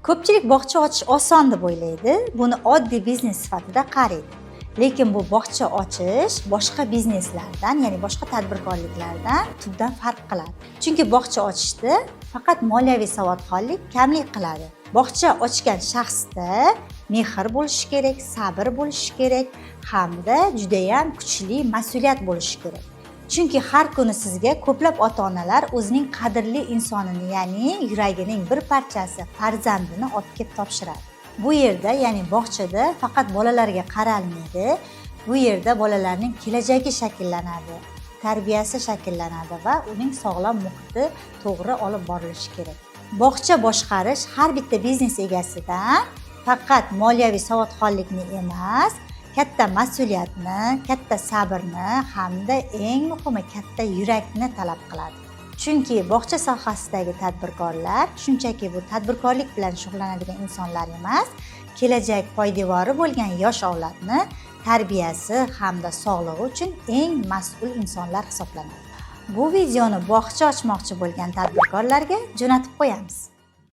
Ko'pchilik bog'cha ochish oson deb o'ylaydi, buni oddiy biznes sifatida qaraydi. Lekin bu bog'cha ochish boshqa bizneslardan, ya'ni boshqa tadbirkorliklardan tubdan farq qiladi. Chunki bog'cha ochishda faqat moliyaviy savodxonlik kamlik qiladi. Bog'cha ochgan shaxsda mehr bo'lishi kerak, sabr bo'lishi kerak hamda judayam kuchli mas'uliyat bo'lishi kerak. Chunki har kuni sizga ko'plab ota-onalar o'zining qadrli insonini, ya'ni yuragining bir parchasi farzandini olib kelib topshiradi. Bu yerda, ya'ni bog'chada faqat bolalarga qaralmaydi. Bu yerda bolalarning kelajagi shakllanadi, tarbiyasi shakllanadi va uning sog'lom muhiti to'g'ri olib borilishi kerak. Bog'cha boshqarish har bitta biznes egasidan faqat moliyaviy savodxonlikni emas, katta mas'uliyatni, katta sabrni hamda eng muhimi katta yurakni talab qiladi. Chunki bog'cha sohasidagi tadbirkorlar shunchaki bu tadbirkorlik bilan shug'ullanadigan insonlar emas, kelajak poydevori bo'lgan yosh avlodni tarbiyasi hamda sog'lig'i uchun eng mas'ul insonlar hisoblanadi. Bu videoni bog'cha ochmoqchi bo'lgan tadbirkorlarga jo'natib qo'yamiz.